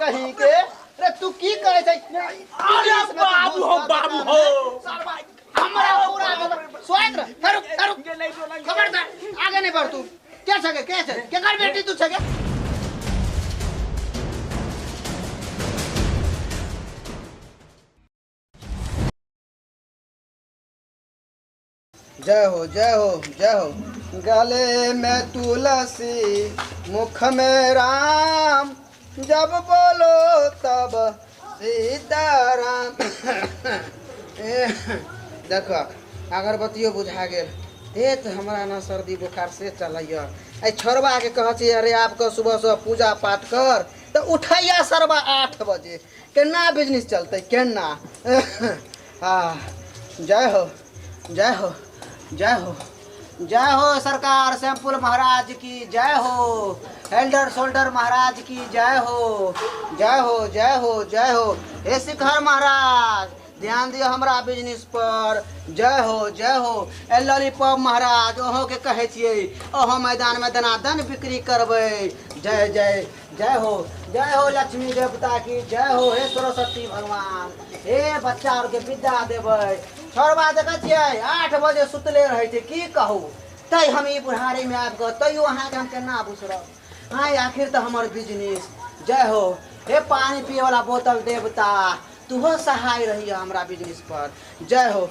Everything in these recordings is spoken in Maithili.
कहीं के रे तू की करै छै अरे बाबू हो बाबू हो हमरा पूरा सोइत रह रुक रुक खबरदार आगे नहीं बढ़ तू के छगे के छे केकर बेटी तू छगे जय हो जय हो जय हो गले में तुलसी मुख में राम जब बोलो तब सीताराम। ए, देखो अगरबत्तियो बुझा गेल देत हमरा ना सर्दी बुखार से चलैया। एहि छोड़बा के कहै छी अरे आपके सुबह सुबह पूजा पाठ कर तऽ उठैया सरबा 8 बजे केना बिजनेस चलतै केना। हाँ जय हो जय हो जय हो जय हो सरकार शैम्पुल महाराज की जय हो, हेल्डर शोल्डर महाराज की जय हो, जय हो जय हो जय हो। हे शिखर महाराज ध्यान दियो हमरा बिजनेस पर, जय हो जय हो। ए लॉलीपॉप महाराज ओहो के कहै छियै ओहो मैदान में दनादन बिक्री करबै, जय जय जय हो जय हो लक्ष्मी देवता की जय हो। हे सरस्वती भगवान हे बच्चा आर के विद्या देबै। छोड़बा देखै छियै 8 बजे सुतले रहै छै की कहू, तै हम ई बुढ़ारी में आबि कऽ तैयो अहाँके हम केना बुसरब। हाँ आखिर तऽ हमर बिजनेस। जय हो। हे पानी पिए वाला बोतल देवता तुहो सहाय रही हमरा बिजनेस पर, जय हो।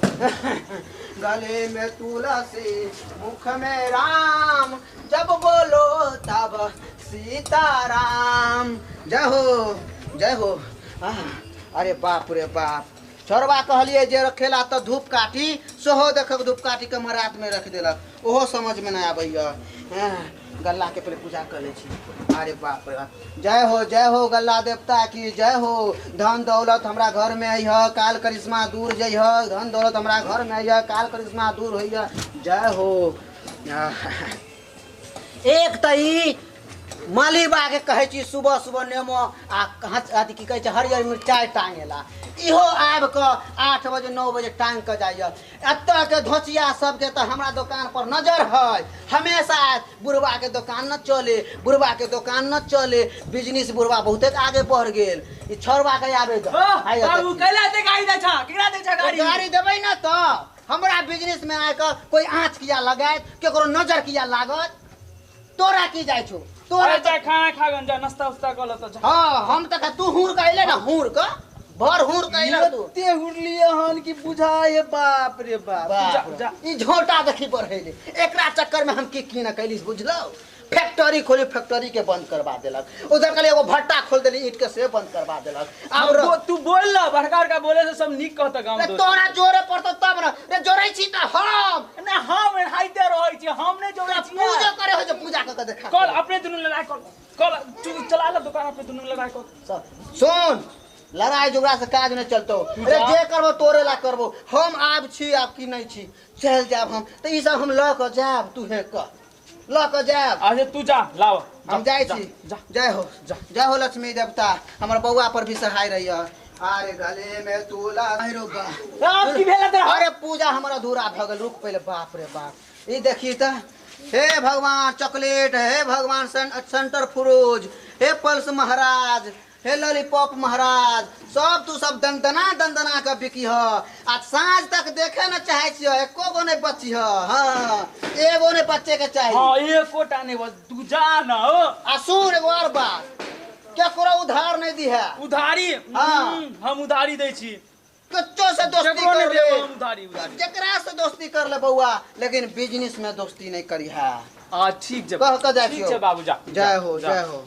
गले में तुलसी मुख में राम जब बोलो तब सीताराम, जय हो जय हो। अरे बाप रे बाप, छोड़बा कहलिए जे रखेला तऽ धूप काटी सेहो देखक धूप काटी के रात में रख देलक, ओहो समझ में नहीं आबैया। गल्ला के पहले पूजा कर लै छी। अरे बाप रे बाप, जय हो जय हो गल्ला देवता की जय हो। धन दौलत हमरा घर में अइह, काल करिश्मा दूर जइह, धन दौलत हमरा घर में अइह, काल करिश्मा दूर होइह, जय हो। एक तऽ ई मालीबा के कहै छी सुबह सुबह नेमो आ अथी की कहै छै हरियर मिरचाइ टाँगेला, इहो आबि कऽ 8 बजे 9 बजे टाँगि कऽ जाइए। एतऽ के धोचिया सबके तऽ हमरा दोकान पर नजर है, हमेशा आयत बुढ़वा के दोकान न चले, बुढ़वा के दोकान न चले, बिजनेस बुढ़वा बहुते आगे बढ़ गेल। ई छोड़वा के आबे दो। बाबू कैला दे गाड़ी दै छा, केकरा दै छा गाड़ी? गाड़ी देबै ना तऽ हमरा बिजनेस में आके कोई आँच किया लगायत, केकरो नजर किया लागत, तोरा की जाइ छौ? तोरा अरे जा खाना खा गन, जा नाश्ता उस्ता कर ल त जा। हां हम त तू हुर के अइले ना, हुर के भर हुर के अइले तू। एते हुरलिए हन कि बुझाए बाप रे बाप। बाप रे। जा, जा। ई झोटा देखी बढ़ैले, एकरा चक्कर में हम की की ना कैलिस बुझलौ। फैक्ट्री खोली, फैक्ट्री के बंद करवा देलक, उधर कहले एगो भट्टा खोल देली ईंट के से बंद करवा देलक। आब तू बोल ना, बड़का बड़का बोले से सब नीक कहत गांव रे दोस्त। तोरा जोरे पड़तो तब ना रे, जोरै छी त हम ना, हम एनाहिते रहै छी, हम नै जोरै छी। पूजा करे हो जे पूजा क के देखा। कल अपने दुनू लड़ाई कर, कल तू चला ले दुकान, अपने दुनू लड़ाई कर। सुन, लड़ाई झगड़ा से काज नहीं चलतो। तू अरे जा। जे करबो तोरे ला करबो, हम आब छी आब की नहीं छी, चल जाब हम त ई सब हम ल क जाब, तू हे क ल क जाब। अच्छा तू जा, लाओ। जा, हम जाइ जा, छी। जा। जय हो, जा। जय हो लक्ष्मी देवता, हमर बौआ पर भी सहाय रहिय। अरे गले में तुला रो बा। आब की भेल तोरा? अरे पूजा हमर अधूरा भ गेल, रुक पहिले। बाप रे बाप, ई देखी त, हे भगवान चॉकलेट, हे भगवान सेंटर फ्रूज, हे पल्स महाराज, हे लॉलीपॉप महाराज, सब तू सब दंदना दंदना के बिकी ह। आ साँझ तक देखे न चाहे छिय, एको गो नहीं बची ह। हाँ, एगो नहीं बचे के चाही। हाँ, एको टा नहीं बच, तू जा ना, हो। आ सुन एगो और बात, केकरो उधार नहीं दी है। उधारी? हाँ। हम उधारी दै छी। कच्चो से दोस्ती केकरो कर नहीं ले। देबो हम उधारी, उधारी। जेकरा से दोस्ती कर ले बउआ, लेकिन बिजनेस में दोस्ती नहीं करी है। आ, ठीक छै। कह के जाइ ठीक छियौ। छै बाबू, जा। जय हो, जा। जय हो।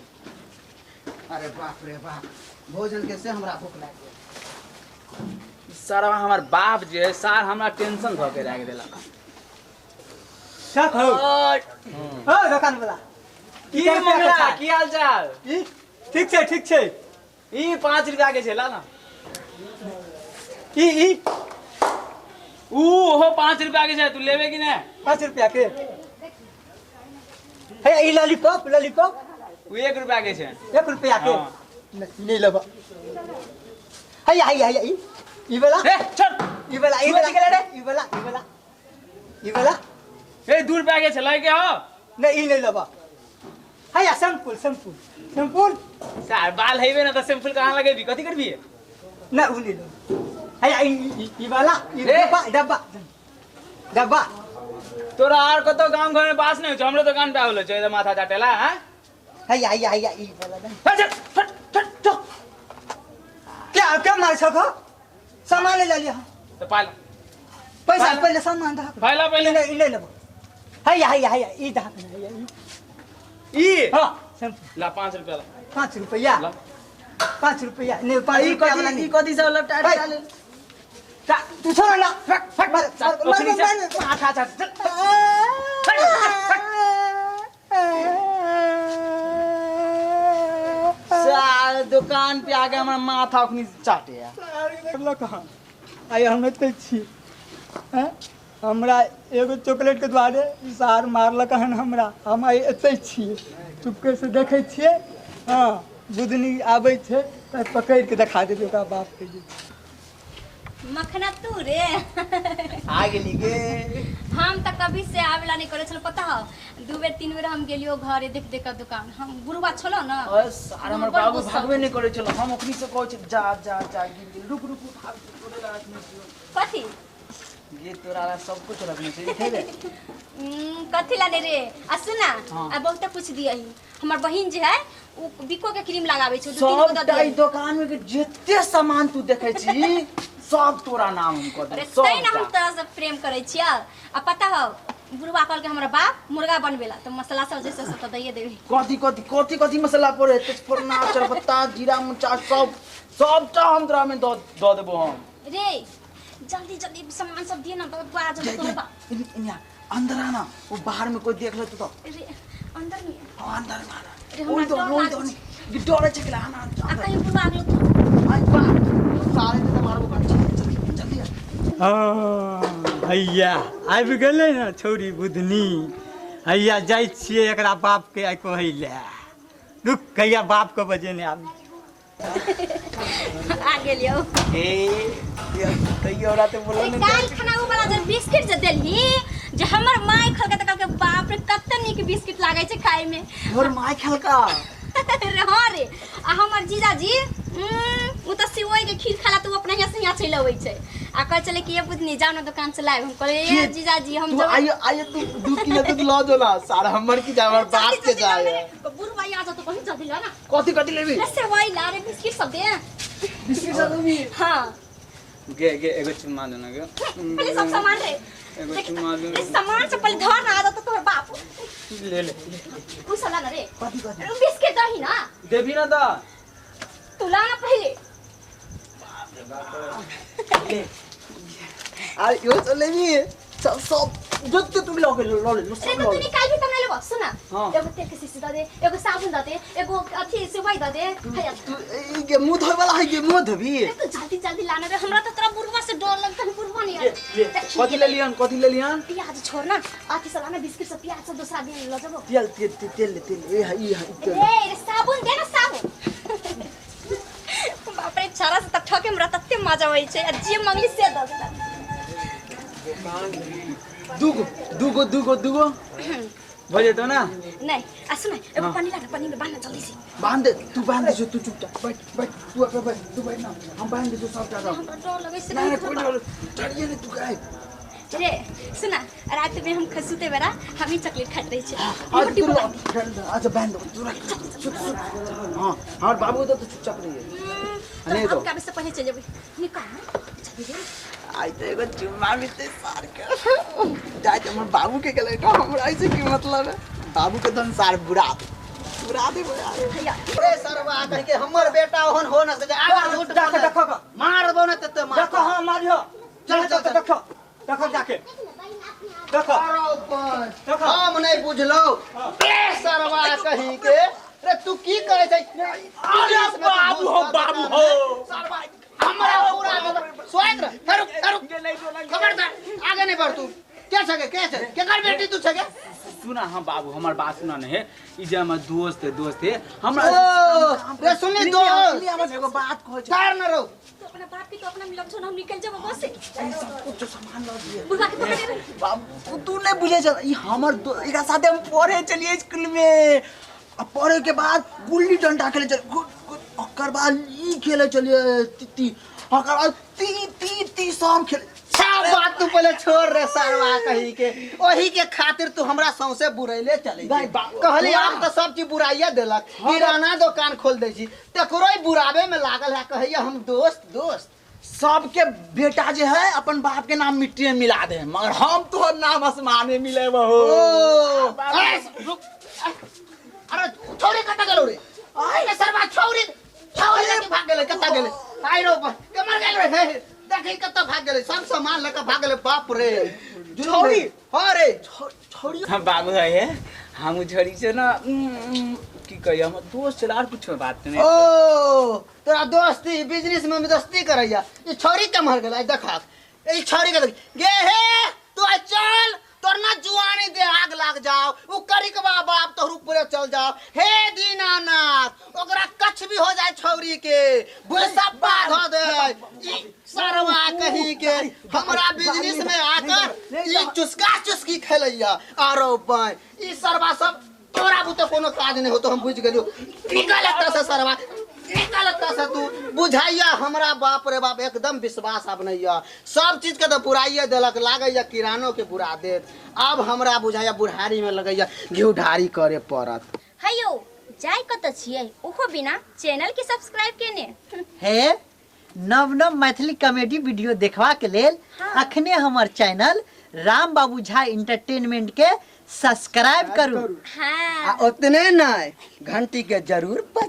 अरे बाप रे बाप, भोजन के से हमरा भूख लागि गेल। सारा हमर बाप जे है, सार हमरा टेंशन भ के राखि देलक। क्या खाओ? ओ दुकान वाला। की की मंगला, का? की हाल चाल? ई ठीक छै, ठीक छै। ई 5 रुपया के छै, ला ना। ई, ई। ऊ, ओहो 5 रुपया के छै, तू लेबे कि नै? 5 रुपया के। हे, ई लॉलीपॉप, लॉलीपॉप। ऊ 1 रुपया के छै। 1 रुपया के? हाँ। नहीं, नहीं लेबा। हैया, हैया, हैया, ई। ई वाला? हे, चल। ई वाला, ई तू वाला। अथी के ले रे। ई वाला, ई वाला। ई वाला? हे, 2 रुपया के छै, लए के हो। नहीं, ई नहीं लेबा। हैया शैम्पूल शैम्पूल शैम्पूल। सार बाल हेबे ना त शैम्पूल कहाँ लगेबी, कथी करबी? ना उ ले लो। हैया ई ई- ई वाला ई रे। डब्बा डब्बा डब्बा। तोरा आर कतौ गाम घर में बास नहीं होइ छौ, हमरो दुकान पे आवलो छौ एदे माथा चाटेला। हां हैया हैया हैया ई वाला दे। हट हट हट हट। क्या क्या मार सको? सामान ले लिया। तो पाल पैसा पहले- पहले सामान दा। पहला पहले ले ले लेबो। हैया हैया हैया ई दा हैया ई। ई हां शैम्पू। ला 5 रुपया ला। 5 रुपया। ला। 5 रुपया नहीं 5 ई रुपया वाला कथी ई नहीं। कथी सब लपटा भाई। डाले? तू छोड़ ना। फट फट मार मार ओखनी से मार। माथा चाट चल। सार दुकान पे आके हमरा माथा अखनी चाटे या। आइ हम एते छी हैं? हमरा एगो चॉकलेट के दुआरे ई सार मारलक हन हमरा। हम आइ एते छी चुपके से देखै छियै। हँ बुधनी आबै छै तऽ पकड़ि के देखा देबै ओकरा बाप के। जे मखना तू रे आ गेली गे। हम तऽ कभी से आवेला नहीं करे छल, पता हो? 2 बेर 3 बेर हम गेलियो घरे देख देख के दुकान। हम बुढ़वा छलो ना। अरे सार हमर बड़ बाबू गुस्सा भागबे नहीं करे छलो, हम ओखनी से कहै छी जा जा जा गिर गेल, रुक रुक भाग तोरे ला रखने छियो। कथी गे तोरा ला सब कुछ रखने छी खेबे। कथी लाने रे? आ सुना हाँ। आ बहुत कुछ दियही। हमर बहिन जे है उ बिको के क्रीम लगावे छौ, 2-3 गो दऽ सबटा ई दियही। दुकान में के जते सामान तू देखै छी सब तोरा नाम हम कऽ अरे देबौ तै ना हम सबटा। तोरा से प्रेम करै छियै। आ पता हो बुढ़वा कहलकै हमरा बाप मुर्गा बनबेला तऽ मसाला सब जैसे सब तऽ दैये देबी। कथी कथी कथी कथी मसाला पड़े? तेजफोरना चरपत्ता जीरा मिर्चा सब सबटा हम तोरा में दऽ देबो हम। रे जल्दी जल्दी सामान सब दिए ना बाबा जल्दी तोहर बाप। इन्या, अंदर आना, वो बाहर में कोई देख ले तो। रे अंदर में। हाँ, अंदर में आना। रे, ओइ हमरा दो, डर ओइ लागै दो, छै। नहीं। डर छै कि आना, आ अंदर। कहीं बुढ़वा गेलो तो। आई बाप, सारे ते मारबो कर। चल, जल्दी आ। हँ हैया आबि गेलै ने छौरी बुधनी। हैया जाइ छियै एकरा बापके आइ कहै लए। रुक हैया बापके बजेने आबै छी। आ गेलियो। ए कहियो हमरा ते बोलल ए, काल्हि खाना उ वाला जे बिस्किट जे देलही जे हमर माय खलका तऽ कहलकै बाप रे कते नीक बिस्किट लागै छै खाय में। तोहर माय खेलका? रे हाँ रे। आ हमर जीजाजी उ तऽ सिवई के खीर खाला तऽ उ अपना यहाँ से यहाँ चलि अबै छै। आ कहै छलै कि ये बुधनी जाओ ना दुकान से लायब। हम कहलियै ये के? जीजाजी हम तू जब आइयो आइयो तू 2 किलो दूध लऽ जो ना सारा हमर की जाय हमर बाप के जाय। बुढ़वा यहाँ जा तो कहीं जल्दी ला ना। कथी कथी लेबी? रे सेवई ला रे बिस्किट सब दे। बिस्किट सब लेबी? हाँ। गे गे एगो चुम्मा देना गे। पहले सब सामान रे। एगो देख, चुम्मा दे। रे सामान से पहले धर ना आ तो तोहर बाप। ले ले। उ सब ला ना रे। कथी कथी? रे बिस्किट दही ना। देबी ना त। तू ला ना पहले। ले। आ यो सब लेबी? सब सब जते तू लऽ के ल ले रे सब तो लऽ तू ले। निकाल भी तब ना लेबो। सुना हाँ। एगो तेल के शीशी the they, एगो साबुन the they, एगो अथी सेवई the they. हैया तू ई के मुंह धोय वाला है के मुंह धोबी? रे तू जल्दी जल्दी लाना रे, हमरा तो तोरा बुढ़वा से डर लगता है, बुढ़वा नहीं ले, ले, कथी ले लिहन कथी ले लिहन? प्याज छोड़ ना अथी सब लाना बिस्किट सब प्याज सब दूसरा दिन ल जबो। तेल तेल तेल तेल ले तेल ए है ई है तेल। रे रे साबुन दे ना साबुन। बाप रे छारा से त ठके हमरा तते मजा आबै छै आ जे मंगली से the देलक। दूगो दूगो दूगो दूगो भऽ जेतौ ना? नहीं आ सुन एगो पानी ला ना, पानी में बांध ना जल्दी से। बांध दे तू बांध दे तू चुपचाप बैठ बैठ तू अपना बैठ तू बैठ ना हम बांध दे सब टाका। हमरा डर लगै छै। ना ना कोई डर डरिए नहीं तू काहे। रे सुना रात में हम खसुते बेरा हम ही चॉकलेट खाइत रहै छियै। आज रोटी तू बना दे। अच्छा बांध दो तू रख चुप चुप। हां हमर बाबू तो चुपचाप रहिए। तो नहीं तो। हम काबे से पहले चल जेबै निकाल ना जल्दी रे। आई तो एगो चुम्मा मिलते सार के जाय हमर बाबू के गेलै तो हमरा ऐसे की मतलब है? बाबू के धन सार बुरा दे बुरा दे हैया रे सरवा करके हमर बेटा ओहन हो न सके। आगा झूठ देखो बोले। देखो मारबो न त मार। देखो हाँ मारियो। चल, चल, चल। देखो देखो जाके देखो। अरे बस, देखो। हम नहीं बुझलो ए सरवा कहीं के। रे तू की करे छै? अरे बाबू हो बाबू हो सरवा हमरा पूरा सोइत रह। रुक रुक खबरदार आगे नहीं बढ़ तू। के छगे के छगे केकर बेटी तू छगे? सुना हाँ बाबू हमर बात सुना नहीं है। ई जे हमर दोस्त है दोस्त है हमरा ओ रे सुनली दोस्त हमर एगो बात कहै छै। तार न रहो। तू अपना बाप के तो अपना मिलब छो ना, हम निकल जेबो बस से। सब कुछ सामान ल दिए बुढ़वा के पकड़ ले। बाबू तू नहीं बुझे छ ई हमर एकरा साथे हम पढ़े चलिए स्कूल में। आ पढ़े के बाद गुल्ली डंडा खेले चल ओकर बाद ई खेले चलिए ती ओकर बाद ती ती ती सब खेले। सब बात तू पहले छोड़ रे सरवा कही के, ओही के खातिर तू हमरा सौंसे बुरैले चले। नहीं, कहली आप तो सब चीज बुराइया देलक, किराना दुकान खोल दै छी तकरो ही बुराबे में लागल है, कहैया हम दोस्त दोस्त। सबके बेटा जे है अपन बाप के नाम मिट्टी में मिला दे, मगर हम तो नाम आसमान में मिले बहो। ओ, अरे, रुक। अरे छौरी कत गेलो रे? अरे सरवा छौरी छौरी लेके भाग गेलै, कत गेलै? आई रो कमर गेल रे, हे, देखी कत भाग गेलै, सब सामान लेके भाग गेलै। बाप रे छौरी? हां रे छौरी। हम बाबू है, हम छौरी से ना, की कहिए, हमर दोस्त चला और कुछ बात नहीं। ओ तोरा दोस्ती बिजनेस में दोस्ती करैया, ई छौरी कमर गेलै? देखा ई छौरी के देख गे, हे तू आ चल, तोर ना जुआनी दे आग लाग जाओ, उ करिकबा बाप तोहर ऊपरे चल जाओ। हे दीनानाथ ओकरा कछ भी हो जाए छौरी के बुलसप्पा धो दे। ई सरवा कही के हमरा बिजनेस में आकर ई चुस्का चुस्की खेलैया। आरो बाय ई सरवा सब तोरा बुते कोनो काज नहीं होतो, हम बुझ गेलियो। निकल एतऽ से सरवा, निकल एतऽ से तू बुझाइया हमरा। बाप रे बाप एकदम विश्वास आब नहीं या, सब चीज के तो बुराइये देलक, लागैया किरानो के बुरा देत। आब हमरा बुझाइया बुढ़ारी में लगैया घिउ ढारी करे पड़त। हेयो जाय कतऽ छियै ओहो बिना चैनल के सब्सक्राइब केने? हे नव नव मैथिली कॉमेडी वीडियो देखबा के लेल अखने हमर चैनल राम बाबू झा एंटरटेनमेंट के सब्सक्राइब करू। हाँ। आ उतने नहीं, घंटी के जरूर बजा।